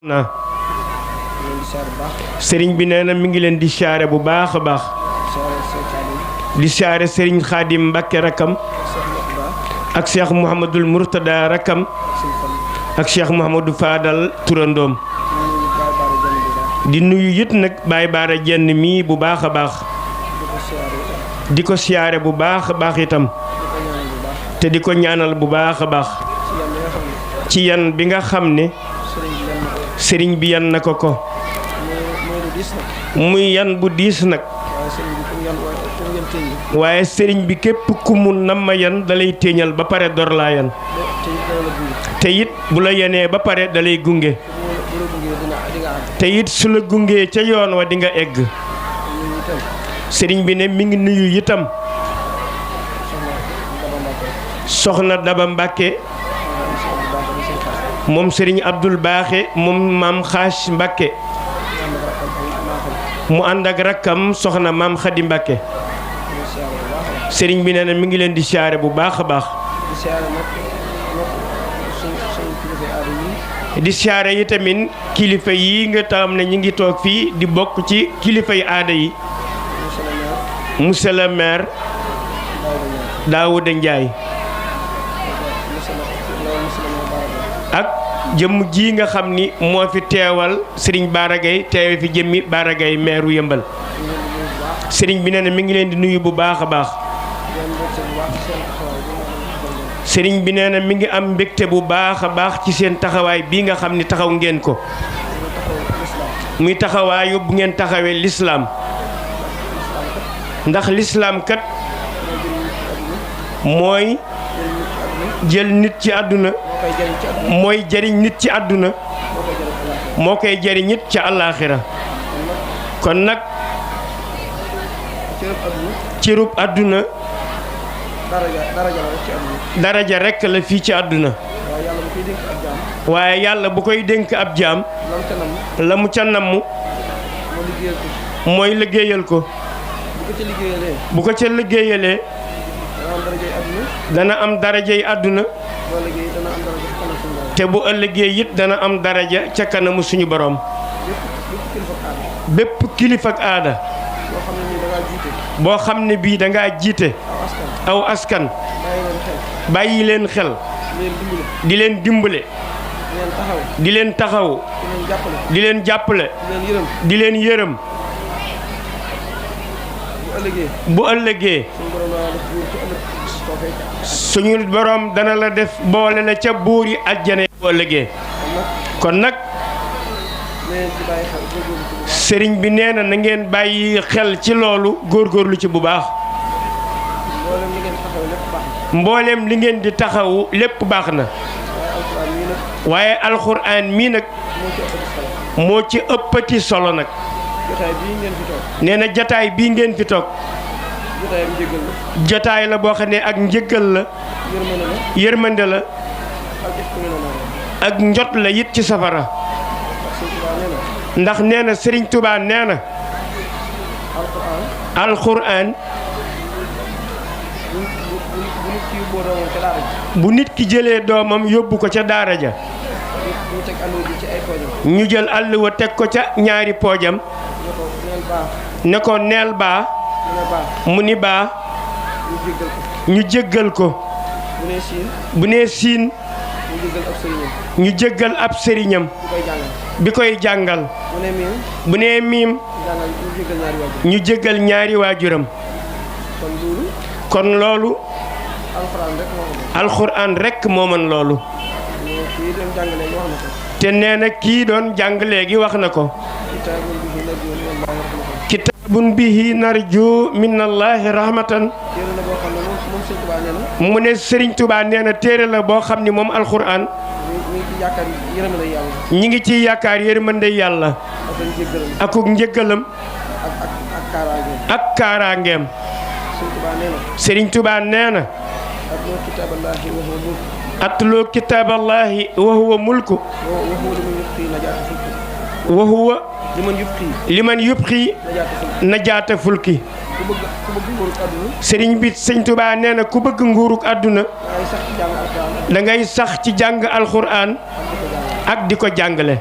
na sëriñ bi nee na mi ngi leen di siyaare bu baax a baax di siyaare sëriñ Xaadim Mbàkke rakkam ak Cheikh Mouhamadul Mourtada rakkam ak Cheikh Mouhamadou Fadal turandoom di nuyu it nag Baye Baara Jenn mii bu baax a baax di ko siyaare bu baax a baax itam te di ko ñaanal bu baax a baax ci yan bi nga xam ne sëriñ bi yan na ko muy yan bu diis nag waaye sëriñ bi képp ku mu namma yan dalay téeñal ba pare dor laa yan te it bu la yenee ba pare dalay gunge te it su la gungee ca yoon wa di nga egg sëriñ bi ne mi ngi nuyu itam soxna Daba Mbàkke moom sëriñ Abdul Baaxe moom maam Xaas Mbàkke mu ànd ak rakkam soxna maam Xadi Mbàkke sëriñ bi nee na mi ngi leen di siyaare bu baax a baax di siyaare yi tamit kilifa yi nga xam ne ñi ngi toog fii di bokk ci kilifa yi aada yi monsieur le maire Daouda Ndiaye ak jëmm ji nga xam ni moo fi teewal sëriñ Bara Gaye teewe fi jëmmi Bara Gaye meeru Yëmbal sëriñ bi nee na mi ngi leen di nuyu bu baax a baax sëriñ bi nee na mi ngi am mbégte bu baax a baax ci seen taxawaay bii nga xam ni taxaw ngeen ko muy taxawaayu bu ngeen taxawee lislaam ndax lislaam kat mooy jël nit ci àdduna mooy jëriñ nit ci àdduna moo koy jëriñ nit ca àllaaxira kon nag cërub àdduna daraja rekk la fii ci àdduna waaye yàlla bu koy dénk ab jaam la mu ca namm mooy liggéeyal ko bu ko ca liggéeyalee dana am darajay àdduna te bu ëllëgee it dana am daraja ca kanamu suñu borom bépp kilifa ak aada boo xam ne bii dangaa jiite aw askan bàyyi leen xel di leen dimbale di leen taxaw di leen jàppale di leen yërëm bu ëllëgee suñu borom dana la def boole la ca buur yi àjjana bu ëllëgee kon nag sëriñ bi nee na na ngeen bàyyi xel ci loolu góorgóorlu ci bu baax mbooleem li ngeen di taxawu lépp baax na waaye alxuraan mii nag moo ci ëppati solo nag nee na jataay bii ngeen fi toog jotaay la boo xam ne ak njëggal la yërmande la ak njot la it ci safara ndax nee na Sëriñ Tuubaa nee na alxuraan bu nit ki jëlee doomam yóbbu ko ca daara ja ñu jël àlluwa teg ko ca ñaari poojam ne ko neel baa mu ni baa ñu jéggal ko bu nee siin ñu jéggal ab sëriñam bi koy jàngal bu nee miim ñu jéggal ñaari waajuram kon loolu alxuraan rekk moo mën loolu te nee na kii doon jàng léegi wax na ko kitaabun bihi narju minallahi rahmatan mu ne Sëriñ Tuubaa nee na téere la boo xam ni moom alxuraan ñi ngi ci yaakaar yërmande yàlla akuk njëggalam ak kaaraangeem Sëriñ Tuubaa nee na atloo kitaaballahi wa huwa mulku wa huwa liman yubqi najaata fulki sëriñ bi Sëriñ Tuubaa nee na ku bëgg nguuruk àdduna da ngay sax ci jàng alxuraan ak di ko jàngale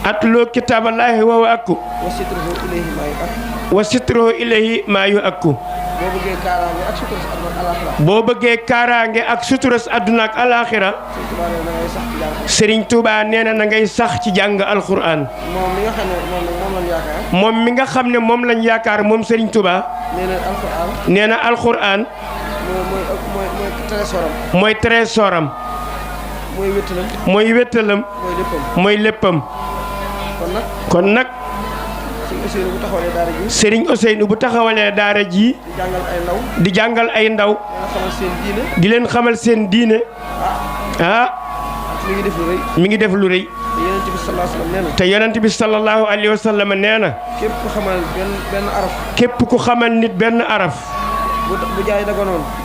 atloo kitaabalaahi wa huwa akku wa sitruhu ilayhi maa yu akku boo bëggee kaaraange ak suturas àdduna ak alaaxira Serigne Touba nee na ngay sax ci jàng alxuraan. moom mi nga xam ne moom lañ yaakaar moom Serigne Touba. nee na alxuraan. mooy trésoram. mooy wéttalam. mooy léppam. kon nag. Serigne Ousseynou bu taxawalee daara ji di jàngal ay ndaw di leen xamal seen diine mi ngi def lu rëy te yonent bi sallallahu alayhi wa sallam nee na képp ku xamal nit benn araf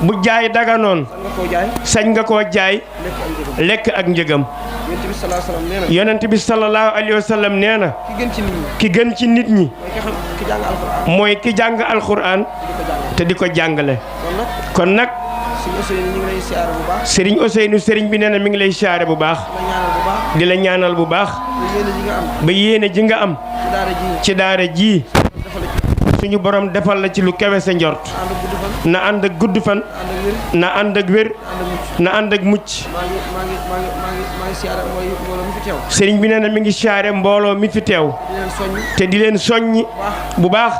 bu jaay daganoon sañ nga koo jaay lekk ak njëgam. yonent bi sallallahu alayhi wa sallam nee na ki gën ci nit ñi mooy ki jàng alxuraan te di ko jàngale. kon nag Serigne Ousseynou Serigne bi nee na mi ngi lay siyaare bu baax di la ñaanal bu baax ba yéene ji nga am ci daara ji suñu borom defal la ci lu kawe sa njort na ànd ak gudd fan na ànd ak wér na ànd ak mucc. Sëriñ bi nee na mi ngi siyaare mbooloo mi fi teew te di leen soññi bu baax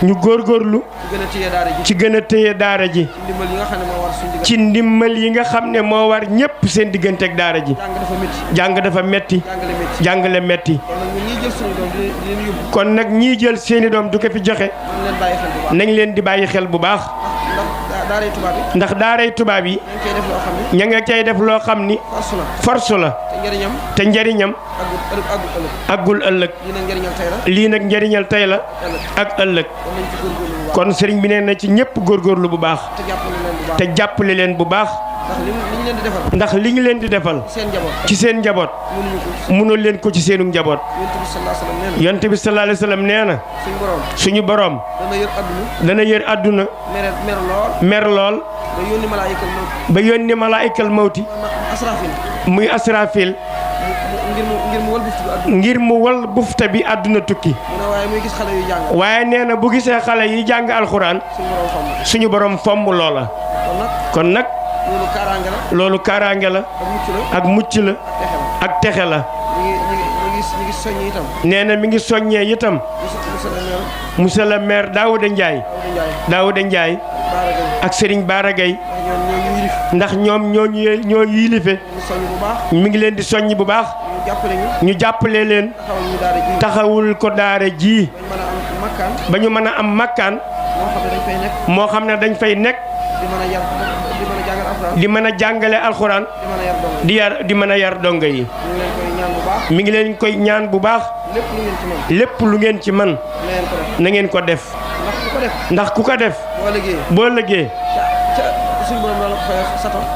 ñu góorgóorlu ci gën a téye daara ji ci ndimbal yi nga xam ne moo war ñépp seen diggante ak daara ji. jàng dafa metti jàngale metti kon nag ñii jël seeni doom du ko fi joxe nañ leen di bàyyi xel bu baax ndax daaray tubaab yi ña nga cay def loo xam ni force la te njariñam àggul ëllëg lii nag njariñal tey la ak ëllëg kon sëriñ bi nee na ci ñépp góorgóorlu bu baax te jàppale leen bu baax ndax li ñu leen di defal ci seen njaboot mënul leen ko ci seenu njaboot. yonent bi sallallahu alayhi wa sallam nee na suñu boroom dana yër àdduna mer lool ba yónni malaayikal mawti muy asrafil ngir mu wal bufta bi àdduna tukki. waaye nee na bu gisee xale yi jàng alxuraan suñu boroom fomm loola. kon nag loolu kaaraange la ak mucc la ak texe la. nee na mi ngi soññee itam monsieur le maire Daouda Ndiaye ak Serigne Bara Gaye ndax ñoom ñoo yilife mi ngi leen di soññ bu baax ñu jàppale leen taxawul ko daara ji ba ñu mën a am makkaan moo xam ne dañ fay nekk di mën a jàngale alxuraan di mën a yar donga yi. mi ngi leen koy ñaan bu baax lépp lu ngeen ci man na ngeen ko def ndax ku ko def boo liggéey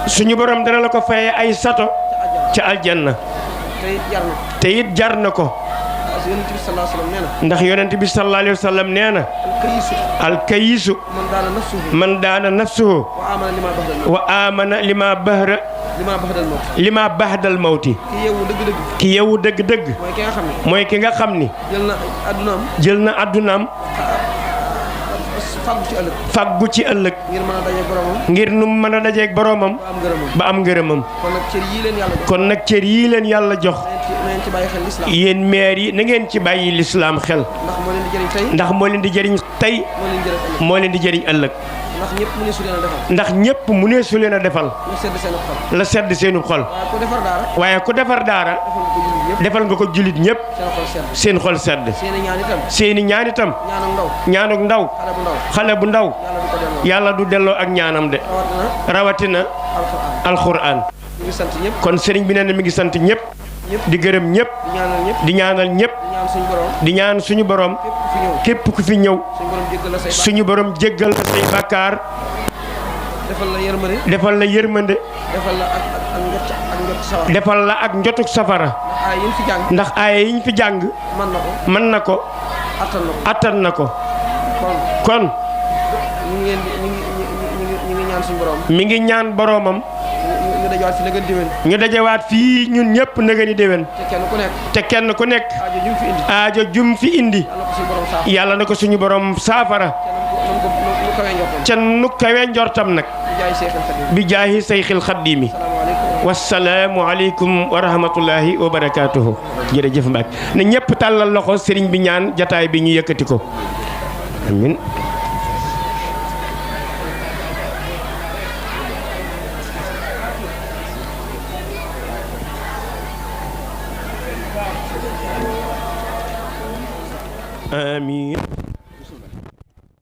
suñu borom dana la ko faye ay sato ca aljanna te it jar na ko ndax yonent bi sallallahu alayhi wa sallam nee na alkayisu man daana nafsuhu wa amana lima bahdal mawti ki yeewu dëgg-dëgg mooy ki nga xam ni jël na àddunaam faggu ci ëllëg ngir nu mën a dajeeg boroomam ba am ngërëmam. kon nag cër yii leen yàlla jox yéen maire yi na ngeen ci bàyyi lislaam xel ndax moo leen di jëriñ tey moo leen di jëriñ ëllëg. ndax ñëpp mu ne su leen a defal la sedd seenu xol waaye ku defar daara defal nga ko jullit ñëpp seen xol sedd. seeni ñaan itam ñaanuk ndaw xale bu ndaw yàlla du delloo ak ñaanam de rawatina alxuraan. kon sëriñ bi nee na mi ngi sant ñëpp di gërëm ñëpp di ñaanal ñëpp di ñaan suñu borom képp ku fi ñëw suñu borom jéggal la say bàkkaar defal la yërmande defal la ak njotuk safara ndax aaya yiñ fi jàng mën na ko attan na ko. kon mi ngi ñaan boroomam dajawaat fi nëgën déwén. ñu dajawaat fii ñun ñëpp nëgëni déwén. te kenn ku nekk. aajo jum fi indi. yàlla na ko suñu borom saafara. ca nu kawe njortam nag. bi jaahi Seyxil Xaddiimi. wasalaamu aleykum wa rahmatullahi wa barakaatuhu. jërëjëf Mbacke ne ñëpp tàllal loxo sëriñ bi ñaan jataay bi ñu yëkkati ko. amin amin